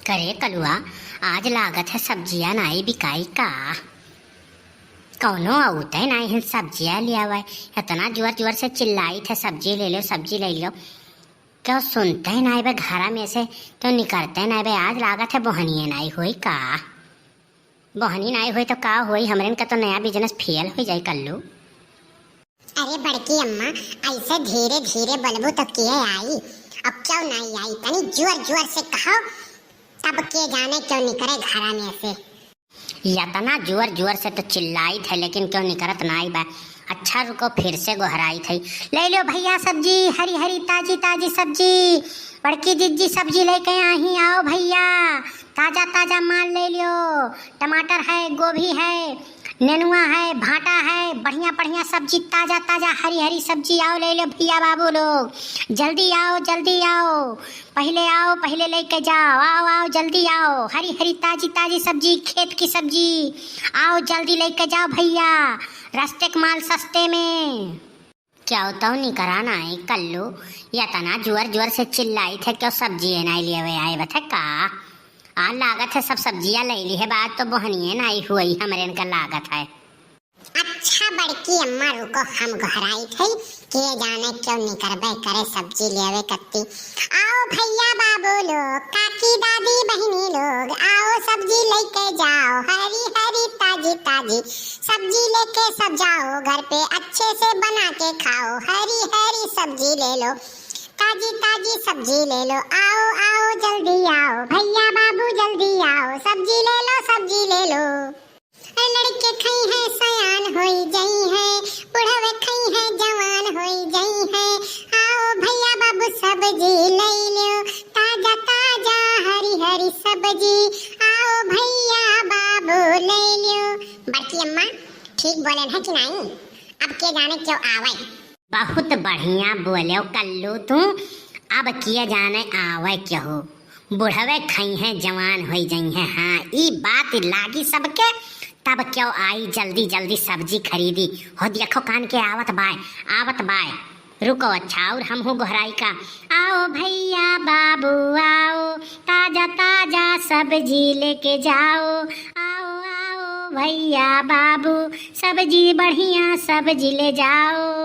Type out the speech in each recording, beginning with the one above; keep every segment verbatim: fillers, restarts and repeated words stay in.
करे कलुआ, आज लागत है सब्जिया नाई बिकाई का? कौनो अउते नाई है सब्जिया लियावे। इतना जोर जोर से चिल्लाइत है, "सब्जी ले लो, सब्जी ले लो।" क्यों सुनते नाई बे घरा में से, क्यों निकरते नाई बे। आज लागत है बोहनिये नाई होई का? बोहनी नाई होई तो का होई, हमरेन का तो नया business fail हो जाई कल्लू। अरे बड़की अम्मा, ऐसे धीरे धीरे बोलबू तो के आई? अब क्यों नाई आई? तनी जोर जोर से कहो, तब के जाने क्यों निकरे घरा में से। इतना जोर जोर से तो चिल्लाइत है, लेकिन क्यों निकरत नाई बा। अच्छा रुको, फिर से गोहराइत है। "ले लो भैया सब्जी, हरी हरी ताजी ताजी सब्जी, बड़की जिज्जी सब्जी लेके आई, आओ भैया, ताजा ताजा माल ले लो। टमाटर है, गोभी है, नेनुआ है, भाटा है, बढ़िया बढ़िया सब्जी, ताजा ताजा हरी हरी सब्जी, आओ ले लो भैया बाबू लोग, जल्दी आओ, जल्दी आओ, पहिले आओ, पहिले लेके जाओ, आओ आओ, जल्दी आओ, हरी हरी ताजी ताजी सब्जी, खेत की सब्जी, आओ जल्दी लेके जाओ भैया, रस्ते क माल सस्ते में।" क्यों तो निकरा नाई कल्लू, इतना जोर जोर से चिल्लाइत है, क्यों सब्जिये नाई लेवे आए बथे का? आ लागत है सब सब्जिया ले ली है, बात तो बोहनिये नाई हुई, हमरेन का लागत है। अच्छा बड़की अम्मा रुको, हम गोहराइत है, के जाने क्यों निकरबे करे सब्जी लेवे कत्ती। आओ भैया बाबू लोग, काकी दादी बहिनी लोग, आओ सब्जी लेके जाओ, हरी हरी ताजी ताजी सब्जी लेके सब जाओ, घर पे अच्छे से बना के खाओ, हरी हरी सब्जी ले लो, ताजी ताजी सब्जी ले लो, आओ आओ जल्दी आओ, भैया बाबू जल्दी आओ, सब्जी ले लो, सब्जी ले लो। अरे लड़के खई है सयान होई जई है, बुढ़वे खई है जवान होई जई है, आओ भैया बाबू सब्जी ले लो, ताजा ताजा हरी हरी सब्जी, आओ भैया बाबू ले लो। बड़की अम्मा ठीक बोले है कि नाई? अब के जाने क्यों आवे। बहुत बढ़िया बोल्यो कल्लू तू, अब किए जाने आवे केहू, बुढ़वे खइहें जवान होई जइहें। हाँ, ई बात लागी सबके, तब क्यों आई जल्दी जल्दी सब्जी खरीदी। हो देखो कान के आवत बाय, आवत बाय। रुको अच्छा, और हमहू गोहराई का। आओ भैया बाबू आओ, ताजा ताजा सब्जी लेके जाओ। आओ आओ भैया बाबू, सब्जी बढ़िया सब्जी ले जाओ।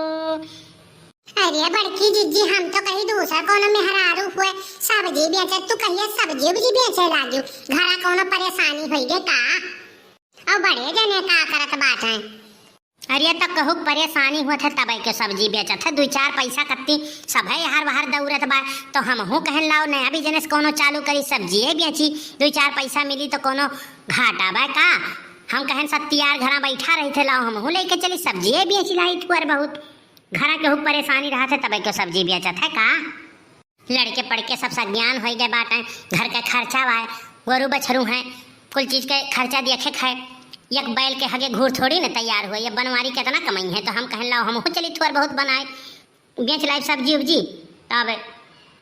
अरे बड़की जिज्जी, हम तो कही दूसर कोनो मेहरारू हुए सब्जी बेचे, तू कहिए सब्जी उब्जी बेचे लागी। घरा कोनो परेशानी होई गे का? और बड़े जने का करत बाटे? अरे त कहू परेशानी होत है तबे के सब्जी बेचत है, दुई चार पैसा कत्ती सभे हर बाहर दौड़त बा, तो हमहू कहन लाओ नया business कोनो चालू करी, सब्जिये बेची, दुई चार पैसा मिली तो कोनो घाटा बा का? हम कहन सत्तियार घरा बैठा रही थे, लाओ हमहू लेके चली सब्जिये बेची लाई थोर बहुत। घरा केहू परेशानी रहत है तबे के सब्जी बेचत है का? लड़के पढ़के सब सज्ञान होई गए बाटे, घर के खर्चा बा, गोरू बछरू हैं, कुल चीज के खर्चा देखे के है। एक बैल के हगे घूर थोड़ी न तैयार हुए, ये बनवारी कितना कमाई है, तो हम कहन लाओ हमहू चली थोर बहुत बनाए, बेच लाई सब्जी उब्जी, तब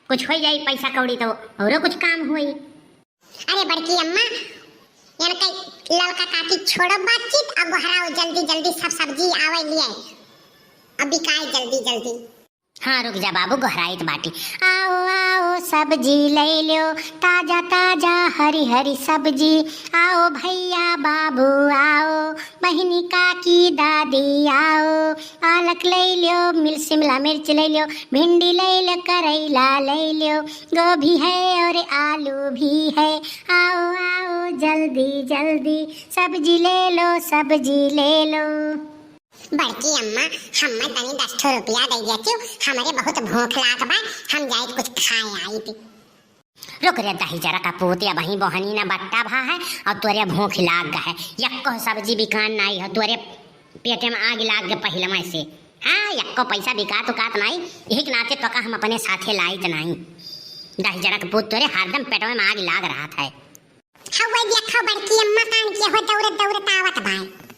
कुछ हो जाई पैसा कौड़ी तो औरो कुछ काम होई। अरे बड़की अम्मा, यानी कई ललका काकी छोड़ो बातचीत, अब गोहराओ जल्दी जल्दी सब सब्जी आवे लिए, अब बिकाए जल्दी जल्दी। हाँ, रुक जा बाबू, गोहराइत बाटी। आओ, आओ, सब्जी ले लो, ताजा, ताजा, हरी, हरी सब्जी। आओ भैया, बाबू, आओ, बहिनी, काकी, दादी, आओ। पालक ले लो, मिल-, शिमला मिर्च ले लो, भिंडी ले लो, करैला ले लो, गोभी है और आलू भी है। आओ, आओ, जल्दी, जल्दी, सब्जी ले लो, सब्जी ले लो। बड़की अम्मा, हम्मे तनी दस ठो रुपया दे देतियो, हमरे बहुत भूख लाग बा, हम जाइत कुछ खाए आइत। रुक रे दहिजरा का पूत, अबहीं बोहनी ना बट्टा भा है और तोरे भूख लाग गा है। यक्को सब्जी बिकान नाई है, तोरे पेटे में आग लाग गा पहिलवे से। हाँ, यक्को पैसा बिकात उकात नाई, यही के नाते तोका हम अपने साथे लाइत नाई। दहिजरा का पूत, तोरे हरदम पेटवे में आग लाग रहत है। हवा देखो बड़की अम्मा कान के हो दौड़त दौड़त आवत बाय।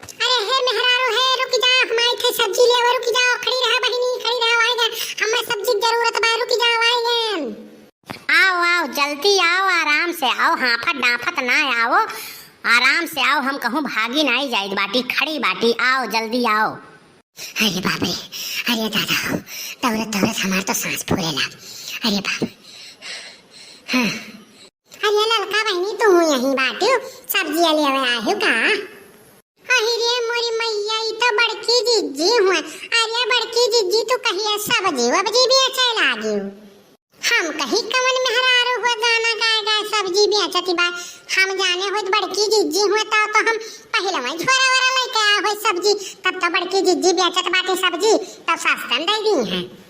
अरे हे मेहरारू हे, रुक जा, हम आई थे सब्जी लेवे, रुक जा, खड़ी रहा बहिनी, खड़ी रहा, आएगा, हमें सब्जी की जरूरत बा, रुक जा, आएगा। आओ, आओ, जल्दी आओ, आराम से आओ, हाफत डाफत ना आओ, आराम से आओ, हम कहूँ भागी नाई जाइत बाटी, खड़ी बाटी, आओ, जल्दी आओ। अरे बाप रे, अरे दादा हो, दौड़त दौड़त हमार तो सांस फूले लाग। अरे बाप, हाँ। लेवे आहिउ का? अहि रे मोरी मइया, ई तो बड़की जिज्जी हुए। अरे बड़की जिज्जी, तू कहिया सब्जी वब्जी बेचे लागिउ? हम कही कवन मेहरारू हुए गाना गाए गाए सब्जी बेचत बा। हम जाने होत बड़की जिज्जी हुए तो, तो हम पहिले वही झोरा वोरा लइके आ होत सब्जी। तब तो बड़की जिज्जी बेचत बाटी सब्जी, तब सस्ते में दे दी हैं।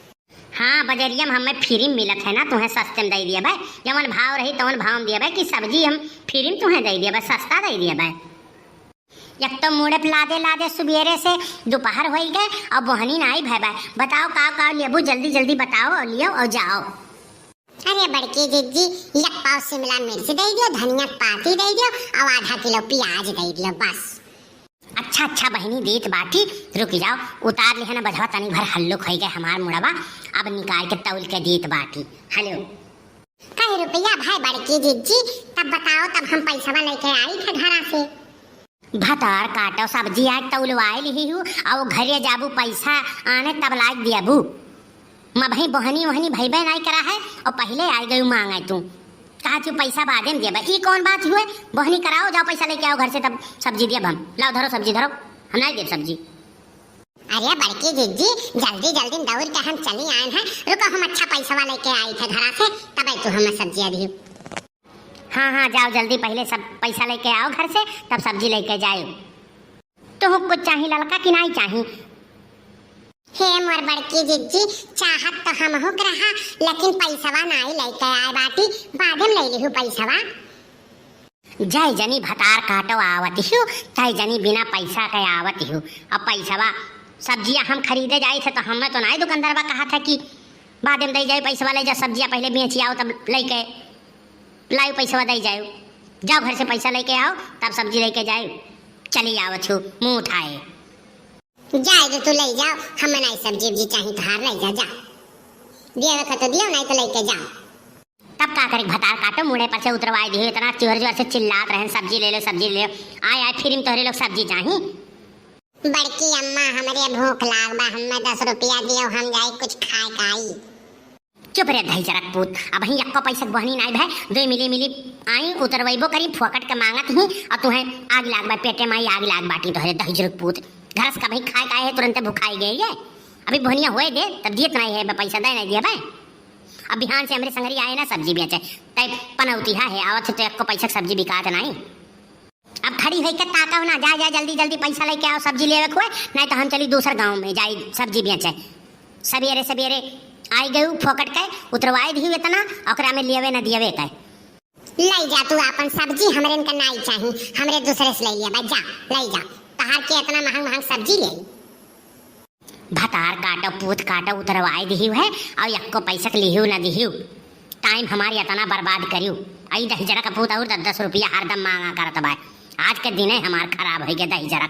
हाँ, बजरिया में हमें फ्री में मिलत है ना, तुहें सस्ते में दे दिया भाई। जवन भाव रही तवन भाव में दिया भाई कि सब्जी हम फ्री में तुहें दे दिया भाई, सस्ता दे दिया भाई। एक तो मुड़े पे लादे लादे सुबेरे से दोपहर होई गए और बोहनी नाई भय बा। बताओ का का लेबू, जल्दी जल्दी बताओ और लियो और जाओ। अरे बड़की जिज्जी, एक पाव शिमला मिर्च दे दियो, धनिया के पाती दे दियो और आधा किलो प्याज दे दियो बस। अच्छा अच्छा बहिनी, देत बाटी, रुक जाओ, उतार लिहे ना बधवा, तनी भर हल्लुक होई गए हमार मुड़वा, अब निकाल के तौल के देत बाटी। हेलो। कई रुपया भाई बड़की जिज्जी, तब बताओ, तब हम पैसवा लेके आई थे घरा से। भतार काटो, सब्जी आज तौलवाए लिही हूँ, और घरे जाबू पैसा आने तब लाग दियाबू। मबही बोहनी वहनी भइबे नाई करा है, और पहिले आ गयू मांगे तू। कहा तू पैसा बादे में देबे, ई कौन बात हुए? बोहनी कराओ, जाओ पैसा लेके आओ घर से, तब सब्जी देब हम। लाओ धरो सब्जी धरो, हम नाई देब सब्जी। अरे बड़की जिज्जी, जल्दी जल्दी दौड़ के हम चली आए हैं, रुको हम अच्छा पैसवा लेके आई थे घरा से, तब तू हमें सब्जी दियो। हाँ हाँ, जाओ जल्दी, पहिले सब पैसा लेके आओ घर से, तब सब्जी लेके जायो। तुहू कुछ चाही ललका कि नाई चाही? हे मोर बड़की जिज्जी, चाहत तो हमहू के रहा, लेकिन पैसवा नाई लेके आए बाटी, बादे में ले लिहू पैसवा। जय जनी भतार काटो आवत हियो, तय जनी बिना पैसा के आवत हियो। अब पैसवा सब्जिया हम खरीदे जाई थे तो हमें तो नाई दुकानदारवा कहा था कि बादे में दे जाए पैसवा, ले जा सब्जिया पहिले बेची आओ तब लेके लाओ पैसवा दे जाओ। जाओ घर से पैसा लेके आओ तब सब्जी लेके जाओ। चली आवत हूँ मुँह उठाए। जाए दे तू, ले जाओ, हम नाई सब्जी उब्जी चाही तोहार, ले जा, जा। दियो रखा तो दियो, नाई तो लेके जाओ। तब का करे, भतार काटो, मुड़े पर से उतरवाई दियो, इतना जोर जोर से चिल्लात रहन, "सब्जी ले लो, सब्जी ले लो।" आय आय फिर तोहरे लोग सब्जी चाही। बड़की अम्मा, हमरे भूख लाग बा, हमें दस रुपया दियो, हम जाई कुछ खाए खाई। चुप रे दहिजरक पूत, अबहीं एक्को पैसा के बहनी नाई भय, दुई मिली मिली आई उतरवैबो करी, फोकट के मांगत ही, और तुहें आग लाग बा, पेटे माई आग लाग बाटी तोहरे दहिजरक पूत। घर से कबहीं खाए काए है, तुरंते भुखाई गए ये। अभी बहनिया होए दे, तब दियत नाई है बा पैसा, दे नाई दिया बा। अब बिहान से हमरे संगरी आए ना सब्जी बेचे, तय पनौती है, आवत है तो एक्को पैसा के सब्जी बिकात नाई। अब खड़ी होई के ताकव ना, जा, जा, जल्दी, जल्दी पैसा लेके आओ, सब्जी लेवे के हुए, नाई तो हम चली दूसर गाँव में जाई सब्जी बेचे। सबेरे, सबेरे आई गयू फोकट के, उतरवाई दिहू इतना, ओकरा में लेवे ना दियवे के। ले जा तू आपन सब्जी, हमरे इनका नाई चाही, हमरे दूसरे से ले लिया बा, जा, ले जा, तहार के इतना महंग महंग सब्जी ले। भतार काटो, पूत काटो, उतरवाए दिहिउ है, और यक्को पैसा के लिहिउ न दिहिउ। टाइम हमार इतना बर्बाद करिउ। आई दहिजरा का पूत और दस दस रुपया हरदम मांगा करत बा। आज के दिने हमार खराब होइ गया दहिजरा।